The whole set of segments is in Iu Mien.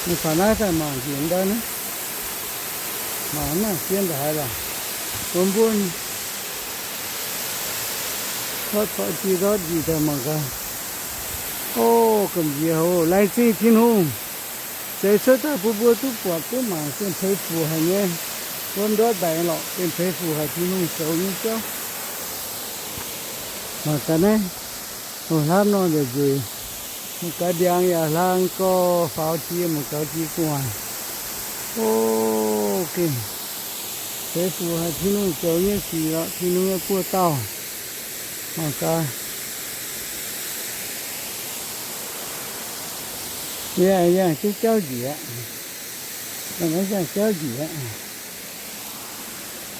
Mv baac naaiv daaih mangc njiec ndau naaiv, mangc naaiv zien ndaaix lorqc. Mbuo mbuo corc corc jiex ndortv njiec daaih mangc gaax. O, gamh nziex haic, laengz zingh Tin-Hungh zeix cuotv daaih bun mbuo duqv buatc duqv mangc, gengh peix fuc haic nyei. Mbuo ndortv mbaengx lorqc, gengh peix fuc haic, Tin-Hungh zoux nyei jauv. Mangc gaax naaiv, o, hlapv nor nzueic nzueic. Mangc gaax ndiangx yaac hlang gorx, faaux jiex, mangc gaax jiex gu'nguaaic. O, gengh peix fuc haic, Tin-Hungh zoux nyei sic lorqc, Tin-Hungh nyei buoz-dauh. Mangc gaax. Yangh yangh jauv jauv njiec, yangh jauv jauv njiec.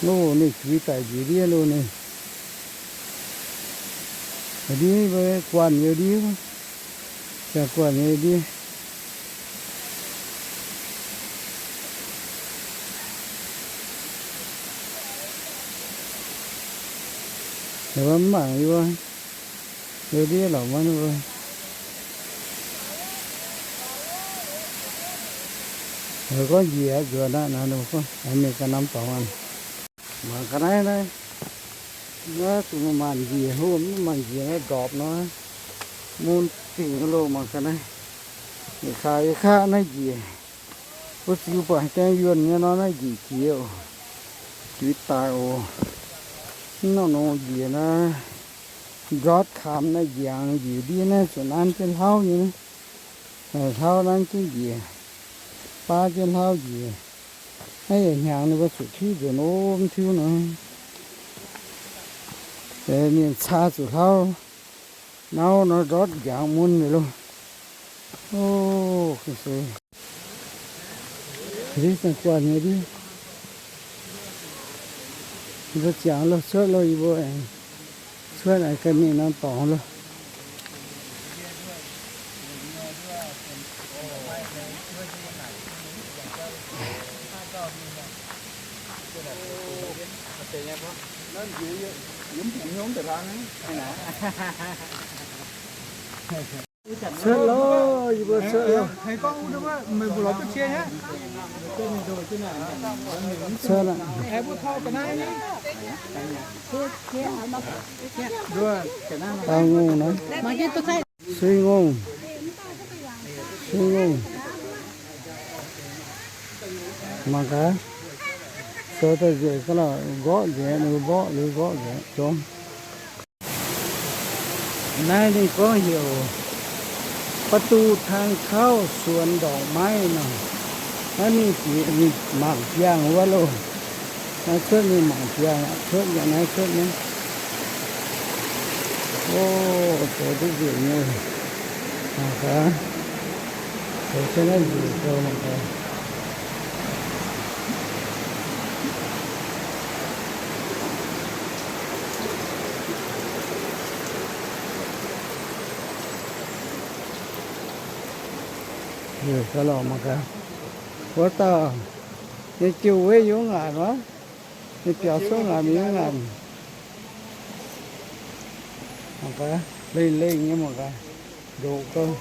Loh, ninh zuiz daic njiec ndiev loh ninh. Ndiev mbuo guanh youz ndiev, jangx guanh youz ndiev. Mv mangc yie mbuo youz ndiev lorqc maiv ninh mbuo. Gorngv njiec nzuonx aqv, ninh mbuo gorngv mingh ganh norm dorngx aqv. Mangc gaax naaiv, naaiv, naaiv zuqc maanc njiec hlo, mv maanc njiec naaiv ndorpc nor, mun dingc loh. Mangc gaax naaiv, yietc kaax yietc kaax naaiv njiec. Mbuo ziux buatc gaeng yuonh nyei nor naaiv njiec jiex oc. Zuiz daic oc. Mv nongc njiec naaiv, ndortv kamx naaiv, ndiangx njiec ndiev naaiv zuqc nanv jienv hlauv nyei. Hlauv nanv jienv njiec, baav jienv hlauv njiec. Naaiv yaac hnyangx ninh mbuo zuqc tiuv nzuonx ov, mv tiuv nor, ninh caa zuqc hlauv nauv nor ndortv ndiangx mun liuz loh. O, gengh se ndiev, guanh nyei ndiev. Yie mbuo ziangx loh, cuotv loh, yie mbuo aengx cuotv aengx ganh mingh norm dorngx loh. Cuotv loh, yie mbuo cuotv loh. Cuotv aqv. Daaux ngongh naaiv. Suiv ngongh. Suiv ngongh. Mangc gaax. Zoux daaih nzueic ga'lauh, nqorqv nzengc, ninh mborqv liuz nqorqv nzengc, jomv. Naaiv ninh gorngv heuc ประตูทางเข้าสวนดอกไม้ nor. Naaiv mingh jiex mingh mangc biangh wuov loh. Naaiv cuotv mingh mangc biangh, cuotv yangh naaiv cuotv naaiv. O, zoux duqv nzueic nyei. Mangc gaax. Zoux jienv naaiv nzueic gau mangc gaax. Nzueic gau lorqc mangc gaax. Wuov dauh, ninh jiu weiv yungz ngaanc wuov, ninh biaux cuotv ngaanc mingh yungz ngaanc. Mangc gaax, lengh lengh nyei mangc gaax, ndoqc gau.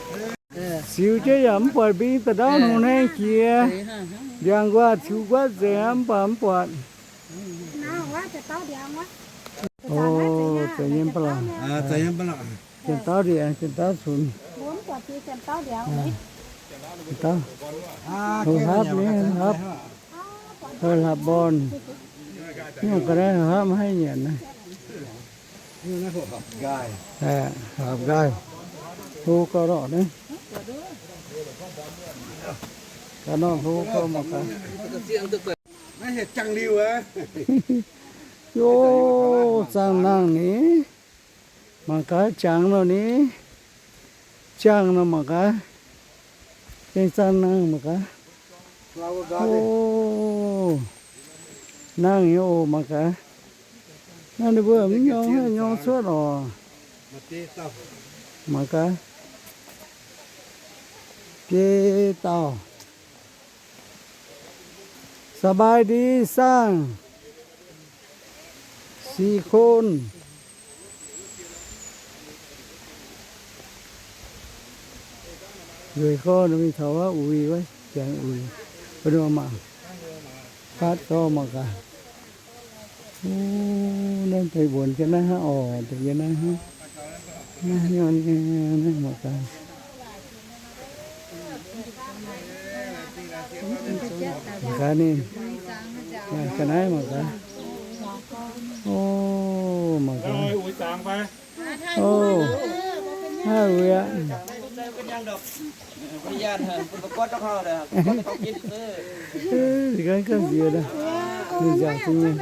Ziux jienv yaac mv buatc mbing da'ndauv hungh hnangv jiex. Ndiangx nquaah ziux nquaatv nzengc aqv, mv baac mv buatc. O, za'nyim ba'laqc. Janx-dauv ndiangx, janx-dauv cunx. Janx-dauv. Houc hlapv nyei, hlapv. Houc hlapv born. Nyungc ga'naaiv houc hlapv maiv haih nyanc naaiv. Hlapv nqaai. Hlo gau lorqc naaiv. Ga'naaiv hlo gau mangc gaax. Yoh, zaangh nangh ni. Mangc gaax, jangx nor ni. Jangx nor mangc gaax. Gengh zaangh nangh mangc gaax. O, nangh nyei oc mangc gaax. Naaiv ninh mbuo mv nyorng haaix nyorng cuotv oc. Mangc gaax. Biei dauh. สบายดี zaangh. Sic kon. Nzueic gorn mingh taux wuov uix wuov. Jangx uix, mbuo mangc faatv gau mangc gaax. O, naaiv deix wuonx jienv naaiv hnangv oc, deix yie naaiv hnangv. Naaiv nyei, naaiv mangc gaax. Mangc gaax ninh, ga'naaiv mangc gaax. O, mangc gaax. O, naaiv uix aqv. Ganh ganh nziex, ninh nziaauc zingh nyei.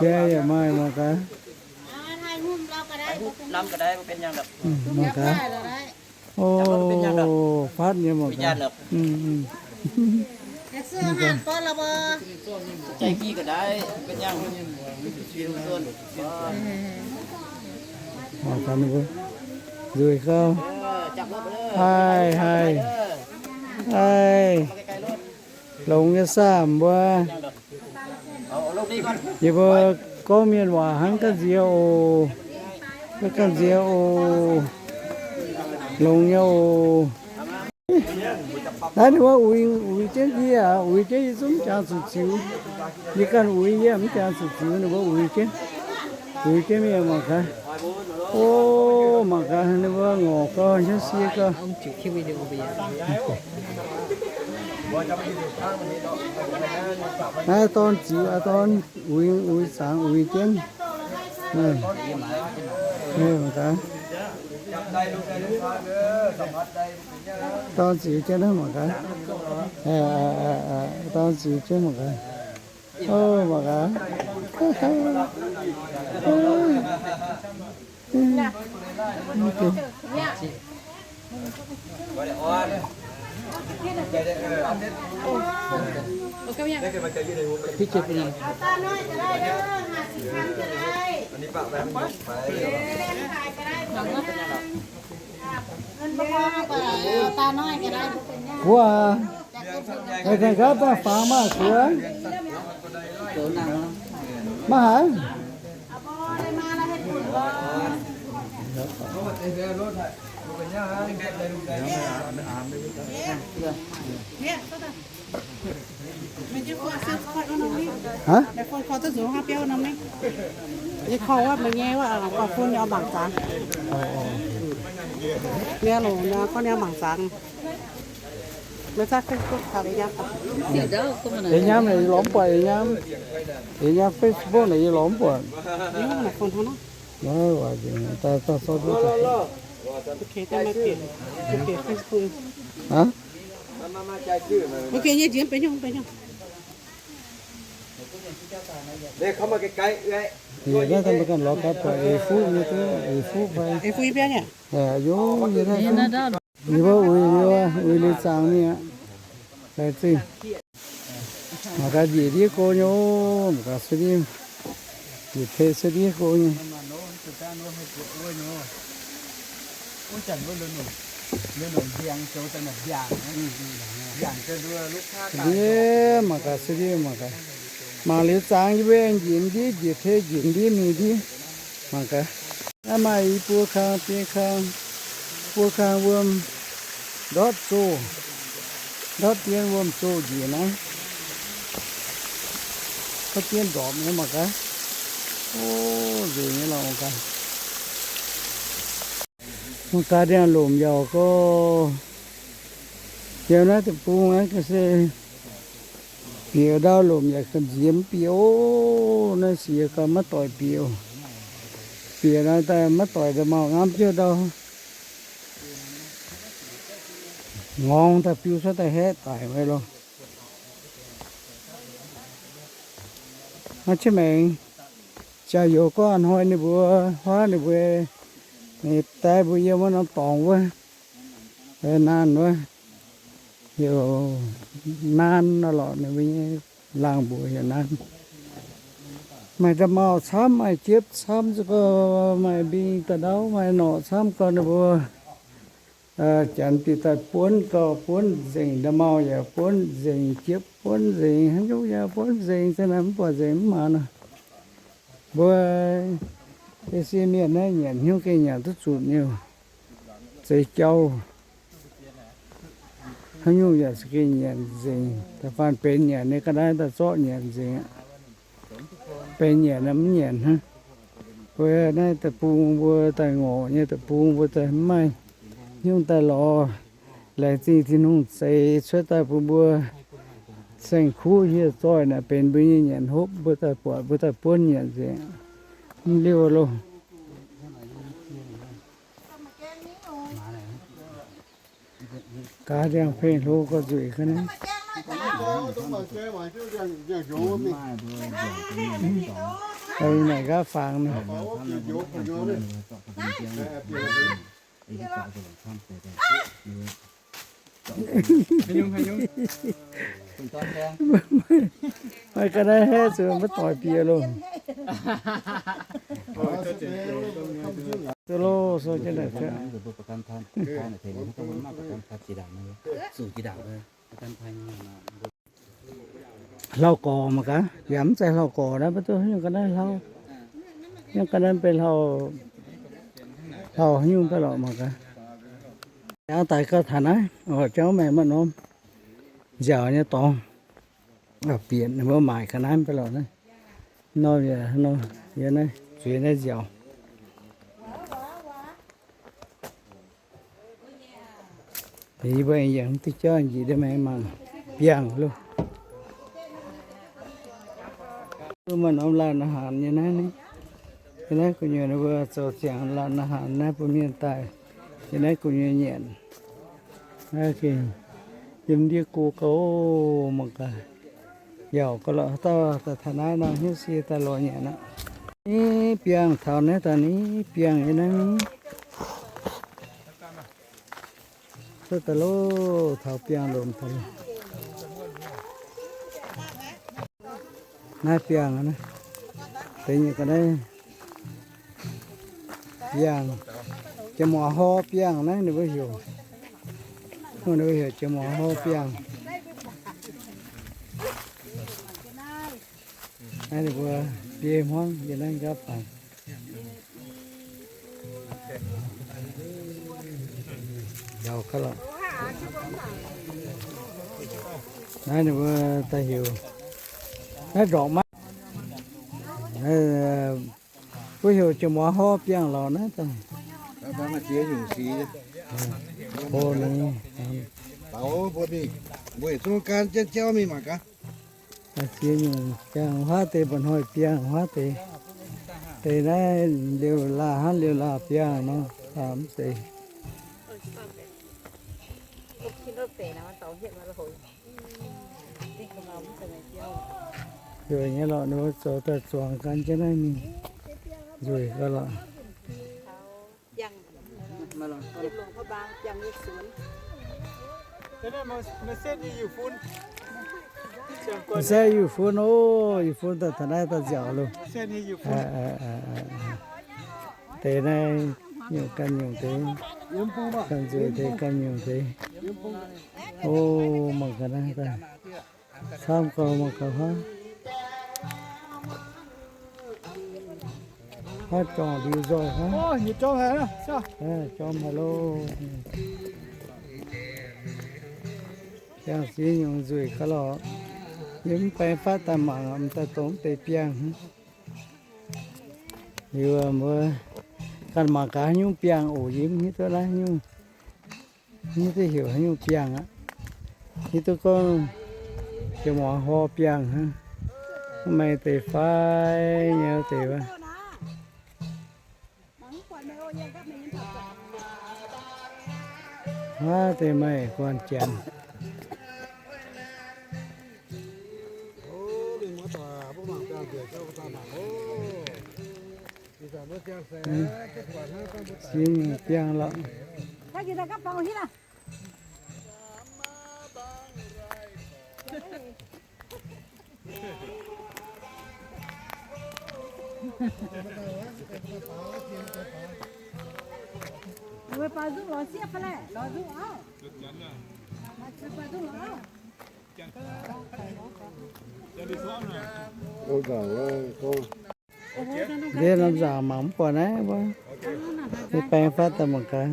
Jai yaac maaih mangc gaax. Mangc gaax. O, faatv nyei mangc gaax. Mangc gaax, nzueic gau. Haih, haih, haih. Longx nyei saah mbuo? Yie mbuo gorngv mienh waac hnangv ga'nziex oc. Ga'nziex oc. Longx nyei oc. Naaiv ninh mbuo uix, uix jienv yie aqv, uix jienv yie zungv mv jangx zuqc ziux. Yie ganh uix yie mv jangx zuqc ziux, ninh mbuo uix jienv, uix jienv mingh mangc gaax. O, mangc gaax, ninh mbuo ngorc gau, hnyouv sie gau. Naaiv dorn ziux aqv, dorn uix, uix zaangc uix jienv. Mangc gaax. Dorn ziux jienv naaiv mangc gaax. Dorn ziux jienv mangc gaax. O, mangc gaax. Kuv aac, meih ganh gaav daaih fangx maah, kuv maiv haiz. Haiv? Yie call wuov meih nyei wuov, call phone ninh oix mangc zangx. Ninh longc, ninh gorngv ninh oix mangc zangx. Meih zaah Facebook caux eix nyamv. Eix nyamv naaic yie lorz mv buatc, eix nyamv, eix nyamv Facebook naaic yie lorz mv buatc. Naaiv waac nzengc, daaih zorqv duqv. Aa? Ok, yie nziex mv benx nyungc, mv benx nyungc. Yie naaiv daaih maiv ganh lorz gaax buatc eix fuqv nyei duqv, eix fuqv fai. Eix fuqv yie biauv nyei. Yie naaiv, yie mbuo uix liuz, uix liuz zaangc mingh aqv. Laengz zingh. Mangc gaax njiec ndiev go nyei, mangc gaax se ndiev, njiec tei se ndiev go nyei. Ndiev mangc gaax se ndiev mangc gaax. Mangc liuz zaangc yie mbuo aengx njiec ndiev, njiec tei njiec ndiev mingh ndiev. Mangc gaax. Naaiv maaih i buo kang, biei kang, buo kang wuom ndortv zoh, ndortv dien wuom zoh njiec naaiv. Gauh dien ndorpc nyei mangc gaax. O, nzueic nyei lorqc mangc gaax. Mangc gaax ndiangx-lomc yaac gorx. Yiem naaiv deic-bung naaiv ga'sie bieqc ndau lomc yaac ga'nziex mv bieqc oc. Naaiv siec gau maiv doic bieqc oc. Bieqc naaiv daaih maiv doic da'maauh ngamv jienv ndau. Ngorngx daaih biu cuotv daaih haeqv daic maiv lorqc. Maiv jienv maengx. Jaax youz gorngv a'hnoi ninh mbuo huaav ninh mbuo, ninh daaih mbuo yiem wuov norm dorngx wuov, naanc wuov, heuc naanc nor lorqc, ninh mbuo nyei laangh mbuox heuc naanc. Maaih da'maauh camv, maaih jiepv camv, za'gengh maaih mbing da'ndauv, maaih norqc camv gau ninh mbuo. Janx bieqc daaih buonv gauh buonv nzengc, da'maauh yaac buonv nzengc, jiepv buonv nzengc, haaix nyungc yaac buonv nzengc, za'naaiv mv buatc nzengc mv maanc nor. Mbuo Yie se mienh naaiv nyanc hnyouv gengh nyanc duqv zuqc nyei, zeix jauv. Haaix nyungc yaac za'gengh nyanc nzengc. Da'faanh benx nyanc nyei ga'naaiv daaih zorqv nyanc nzengc aqv. Benx nyanc naaiv mv nyanc hnangv. Mbuo naaiv deic-bung mbuo daaih ngorc nyei, deic-bung mbuo daaih mv maaih hnyouv daaih lorz. Laengz zingh Tin-Hungh zeix cuotv daaih bun mbuo saeng-kuv hieh zoih naaic benx mbuo nyei nyanc hopv, mbuo daaih buatc, mbuo daaih buonv nyanc nzengc. Mv liuz loh. Gaax ndiangx-pengh hlo gorx-nzueic ga'naaiv. Naaic nqaapv fangx naaic. Maaih ga'naaiv haeqv zuqc maiv doix bieqc loh. Duqv loh, sou jienv naaic cuotv. Hlauv-gorx mangc gaax, yaac mv zeiz hlauv-gorx naaiv, maiv duqv nyungc ga'naaiv hlauv. Nyungc ga'naaiv benx hlauv, hlauv nyungc daaih lorqc mangc gaax. Jangx daaih gauh taux naaiv, jangx maengx maaih norm nziaauc nyei dorngx. Bieqc ninh mbuo maaic ga'naaiv mv bei lorqc naaiv. Nor yie, nor yie naaiv zueiz naaiv nziaauc. Yie mbuo yangh diuh jauv njiec ndiev mangc biangh loh. Maaih norm laanh haanx nyei naaiv ni. Yie naaiv gu'nyuoz ninh mbuo zoux ziangx laanh haanx naaiv bun mienh daaih. Yie naaiv gu'nyuoz nyanc. Naaiv gengh yiem ndiev go gauh mangc gaax. Yauc gauh lorqc, dauh daaih taux naaiv nor hnyouv sie daaih lorz nyanc aqv. Ni biangh taux naaiv daaih ni biangh yie naaiv ni. Cuotv daaih loh, taux biangh lomc daaih loh. Naaiv biangh aqv, deix nyei ga'naaiv biangh, jiex muangx hor biangh naaiv ninh mbuo heuc. Ninh mbuo heuc jiex muangx hor biangh. Naaiv ninh mbuo biei hmuangv yiem naaiv nqaapv fangx. Yauc gauh lorqc. Naaiv ninh mbuo daaih heuc, naaiv ndorqc maiv, mbuo heuc jiex muangx hor biangh lorqc naaiv daaih. Mbuo mingh, mbuo zungv gan jienv jauv mingh mangc gaax. Ziex nyungc biangh, huaav deix mba'hnoi biangh, huaav deix, deix naaiv liouh laah hnangv liouh laah biangh nor, mv zeiz. Nzueic nyei lorqc, ninh mbuo zoux daaih zuangx gan jienv naaiv mingh. Nzueic gauh lorqc. Maiv zeiz yiuh fun oc, yiuh fun daaih taux naaiv daaih nziaauc loh. Deix naaiv nyungc ganh nyungc deix, ganh nzueic deix ganh nyungc deix. O, mangc gaax naaiv daaih. Camv gauh mangc gaax huaav. Huaav jorngc liuz nzoih huaav. Jorm haic loh. Biangh ziex nyungc nzueic gauh lorqc. Yie mv baeng fatv daaih mangc, m'daaih dongh mv deix biangh. Liuz mbuo ganh mangc gaax haaix nyungc biangh oc, yie mv hiuv duqv naaiv nyungc. Mv hiuv duqv heuc haaix nyungc biangh aqv. Hiuv duqv gorngv jiex muangx hor biangh hnangv. Mv maaih deix fai nyei deix wuov. Huaav deix maaih guanh janx. Ziex nyungc biangh lorqc. Ndiev norm nzaangc mangc mv buatc naaiv wuov. Ninh baeng fatv daaih mangc gaax.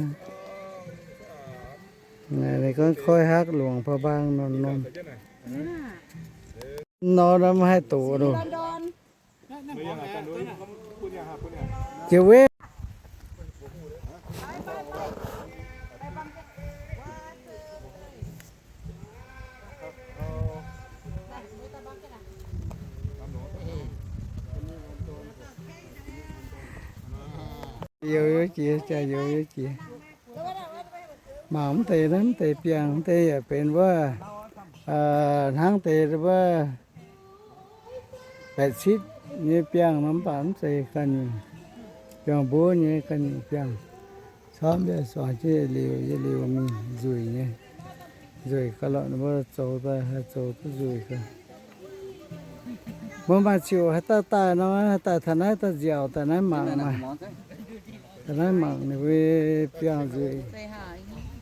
Ninh gorngv koiv hakv lungc paa mbaang norm norm. Nor norm haih doqc loh. Jiex wetv. Youz, youz jiex, jaax youz, youz jiex. Mangc mv deix naaiv, mv deix biangh, mv deix yaac benx wuov, hnangv deix wuov baeqc citv nyei biangh nor, mv baac mv zeiz ganh nyungc. Biangh mbuov nyei ganh nyungc biangh. Camv mbiauz suangx jienv yietc liuz yietc liuz mingh nzueic nyei. Nzueic gauh lorqc, ninh mbuo zoux daaih haih zoux duqv nzueic gauh. Mbuo maaih ziouc haaix dauh daaih nor, haaix daaih taux naaiv daaih nziaauc daaih naaiv mangc maah. Taux naaiv mangc ninh mbuo biangh nzueic,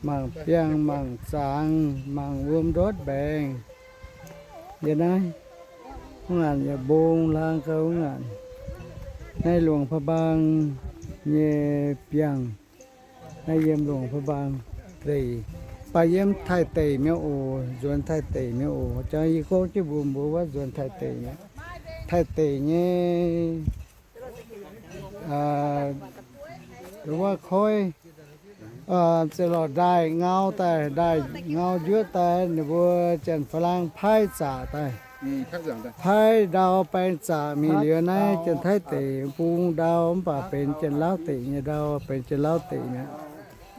mangc biangh, mangc zaangz, mangc wuom ndortv mbaengx. Yie naaiv, wuov ngaanc yaac mbong hlang gau wuov ngaanc. Naaiv Luangh Prabang nyei biangh. Naaiv yiem Luangh Prabang deic, baac yiem Taiv deic mi'aqv oc, nzuonx Taiv deic mi'aqv oc. Jangx yie gorngv jienv mbuox mbuo wuov nzuonx Taiv deic mi'aqv. Taiv deic nyei wuov koiv, ziouc lorz ndaaih ngau daaih, ndaaih ngau njuotv daaih, ninh mbuo Janx-Faalaang paaiv zaqc daaih. Paaiv ndau baeng zaqc mingh liuz naaiv Janx-Taiv deic bung ndau, mv baac benx Janx-Lauv deic nyei ndau, benx Janx-Lauv deic mi'aqv.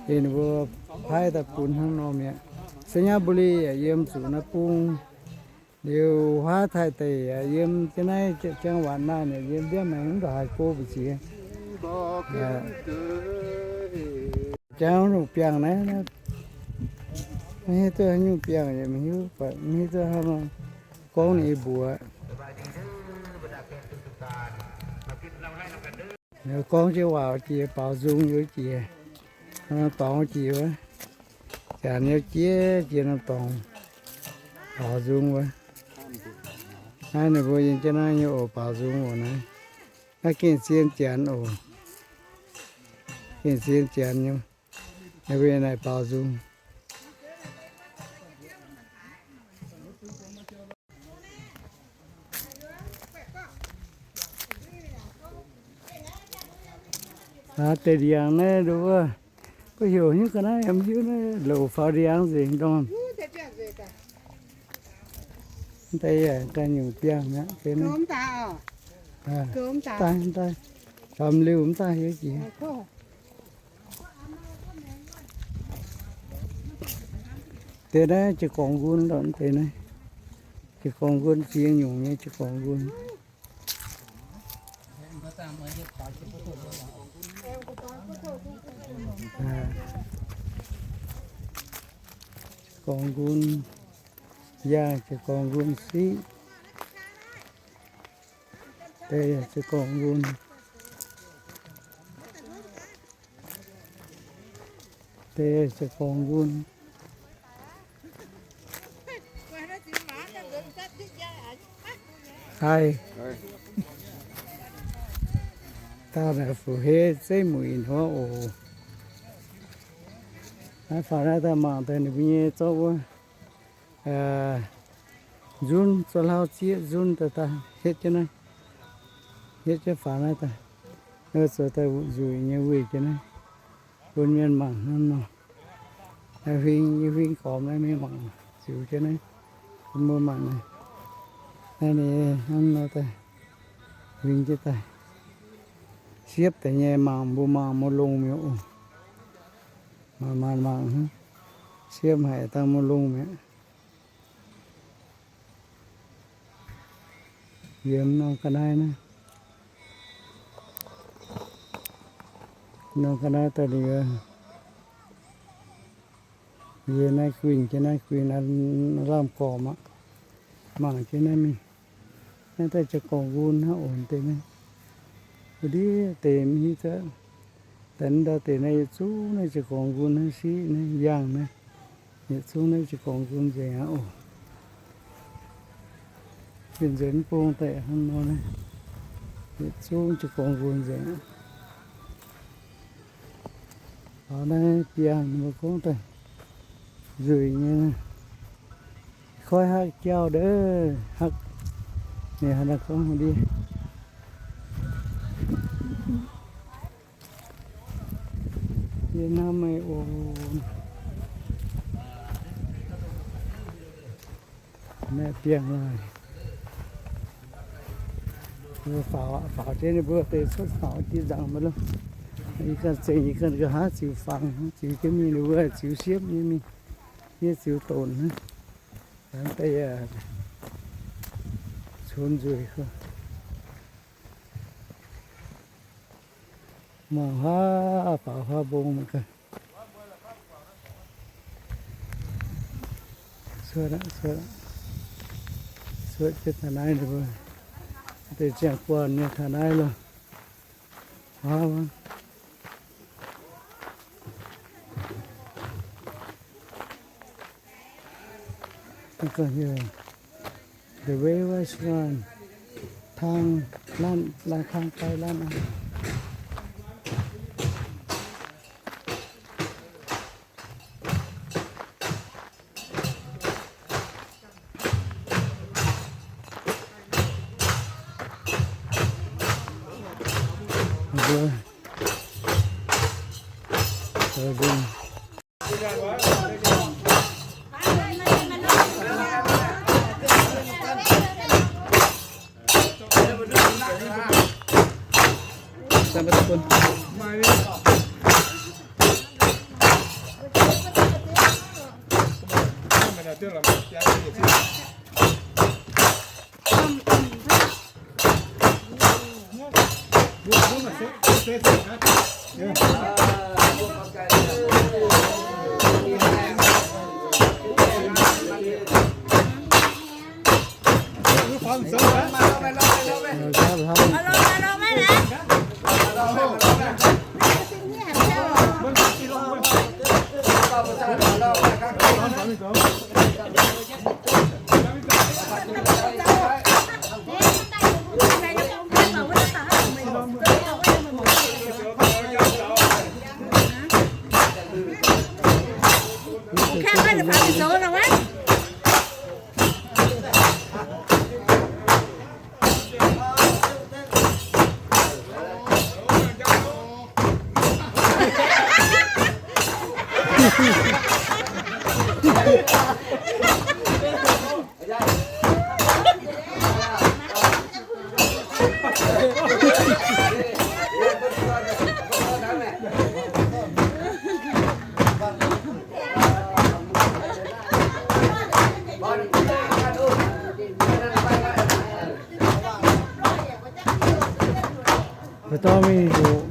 Ninh mbuo paaiv daaih bun hnangv nor mi'aqv. Sainyabuli yaac yiem zuqc naaiv bung. Liuz huaav Taiv deic yaac yiem jienv naaiv, Janx-Waanc naaiv yaac yiem ndiev maengx mv ndongc haaix go mbu'ziex. Jangx nyungc biangh naaiv, maiv hiuv duqv haaix nyungc biangh yaac maiv hiuv, maiv hiuv duqv hnangv nor gorngv ninh mbuox. Gorngv jienv waac jiex baaux nzung youz jiex, norm dorngx jiex wuov, janx youz jiex jiex norm dorngx, baaux nzung wuov. Naaiv ninh mbuo yiem jienv naaiv nyei oc, baaux nzung oc naaiv. Naaiv gengh zien janx oc, gengh zien janx nyei, ninh mbuo naaic baaux nzung. Aav, deix ndiangx naaiv nduov, mbuo heuc nyungc ga'naaiv yaac mv hiuv naaiv, louc faaux ndiangx nzengc ndorm. Mv deix yaac ganh nyungc biangh mi'aqv. Daaih, daaih, caux liuh mv daaih hiuv jiex. Deix naaiv jiez gorngx nqun lorqc, deix naaiv jiez gorngx nqun, ziex nyungc nyei jiez gorngx nqun. Jiez gorngx nqun, yangh jiez gorngx nqun siqv. Deix jiez gorngx nqun. Deix jiez gorngx nqun. Haih. Daaih naaic fu'jueiv zeiv muic hnangv oc. Naaiv faaux naaiv daaih mangc daaih ninh mbuo nyei zorqv wuov nzunv, zorqv hlauv zieqv nzunv daaih, daaih hietv jienv naaiv, hietv jienv faaux naaiv daaih, zoux daaih nzueic nyei wuic jienv naaiv, bun mienh mangc hnangv nor. Huing, yie huing gormx naaiv mingh mangc ziux jienv naaiv, bun mbuo mangc naaiv. Naaiv ninh hnangv nor daaih, huing jienv daaih. Siepv deix nyei mangc, mbuo mangc mbuo longx mi'aqv oc. Mangc, mangc, mangc hnangv. Siepv haic dangh mbuo longx mi'aqv. Yiem norm ga'naaiv naaiv. Norm ga'naaiv daaih liuz, yie naaiv guinh jienv naaiv, guinh lamh gormx aqv. Mangc jienv naaiv mingh. Naaiv daaih jiez gorngx nqun hnangv oc deix naaiv. Wuov ndiev deix mv hiuv duqv. Daaih ndau deix naaiv yietc zungv naaiv jiez gorngx nqun hnangv, siqv naaiv, yangh naaiv, yietc zungv naaiv jiez gorngx nqun nzengc aqv oc. Bienh nzuonx bung daaih hnangv nor naaiv. Yietc zungv jiez gorngv mbuo nzengc. Taux naaiv biangh ninh mbuo gorngv daaih nzueic nyei. Koi hakv jauv ndiev, hakv, ninh haaix nor gorngv ndiev. Yie hnamv meih oc. Maeqv biangh laaih. Faaux, faaux jienv ninh mbuo deix cuotv faaux jiex nzangc maiv lorqc. Yie ganh zengc, yie ganh nqa'haav ziux fangx, ziux jienv mingh, ninh mbuo ziux siepv nyei mingh. Yie ziux donx hnangv. Deix cunx nzueic. Mangc haav, faaux haav mbong mangc gaax. Cuotv, cuotv, cuotv jienv taux naaiv, deix ziangh guanh nyei taux naaiv loh. Haav, the railway line, ทางลัด ทางไปลัด Maiv dorngx mingh oc.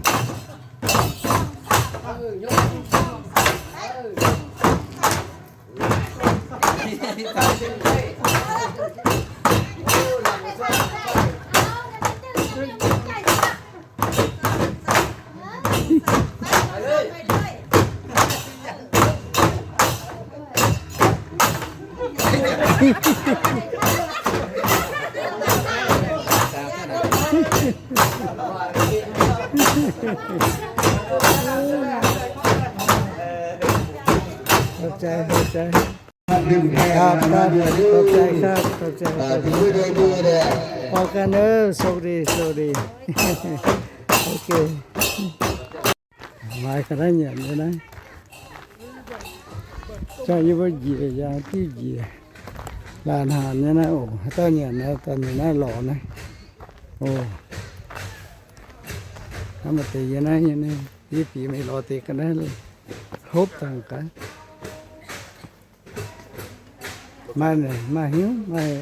Khov cai, khov cai. Khov cai, khov cai. พอกันเด้อ โชคดี โชคดี โอเค Maaih ga'naaiv nyanc nyei naaiv. Zanc yie mbuo njiec yangh diuv njiec. Laanh hanc nyei naaiv oc. Haaix dauh nyanc naaiv, dauh nyanc naaiv lorz naaiv. Oc. Hnamv maaih deix yie naaiv nyei, yie bieqc mingh lorz deix ga'naaiv hlopv dangh gaax. Maaih, maaih hnyouv, maaih.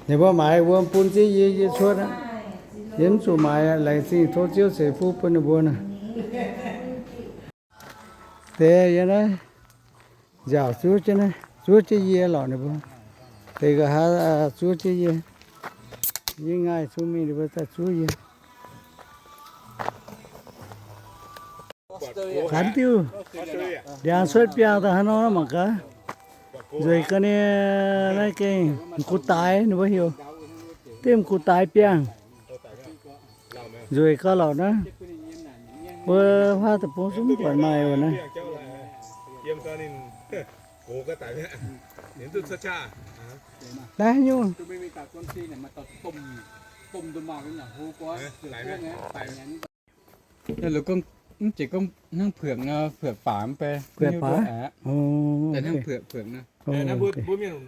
Ninh mbuo maaiz wuom bun jienv yie, yie cuotv aqv. Yie mv zuqc maaiz aqv. Laengz zingh tov Ziouv ceix fuqv bun ninh mbuo naaic. Deix yie naaiv nziaauc zuov jienv naaiv, zuov jienv yie lorqc ninh mbuo. Deix nqa'haav zuov jienv yie. Yie ngaih cun mingh ninh mbuo daaih zuov yie. Ganh diuh ndiangx cuotv biangh daaih haaix nor mangc gaax. Nzueic ga'naaiv, naaiv gengh m'gux daaix ninh mbuo heuc. Div m'gux daaix biangh. Nzueic ga'lauc naaiv. Mbuo huaav deic-bung zungv buatc maaih oc naaiv. Naaiv nyungc. Mv zeiz gorngv hnangv เผือก nor, เผือกป่า mv bei. เผือกป่า hnangv เผือก เผือก nor. Mbuo mienh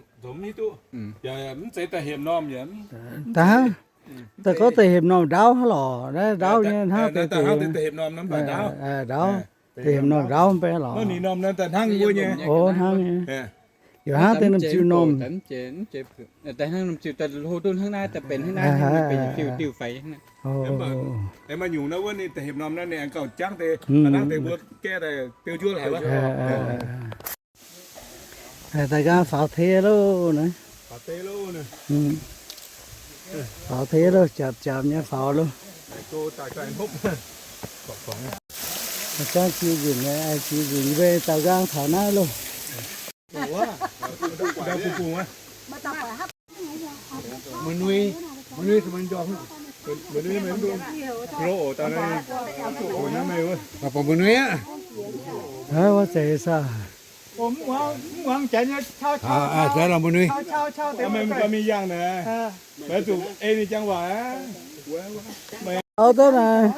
mv zeiz da'hepc normh yaac, da'hnangv, da'gorngv da'hepc normh ndaauv hnangv lorqc. Naaiv ndaauv nyei hnangv deix, ndaauv, da'hepc normh ndaauv mv bei lorqc. Ninh normh naaiv da'hnangv wuov nyei. O, hnangv nyei. Yaac hnangv deix norm ziu normh. Maaih nyungc naaiv wuov ninh da'hepc normh naaiv ninh aengx gauh jangv deix, hnangv deix mbuo gaeqv daaih beu njuov haic wuov. Daaih nqaang faaux te loh naaiv. Faaux te loh, jaapc jaapc nyei faaux loh. Jangv jiex nzunc, jiex nzunc yie mbuo daaih nqaang taux naaiv loh. Wuov zeiz saah? Mbuo nuiv, mbuo nuiv. Auv duqv naaic.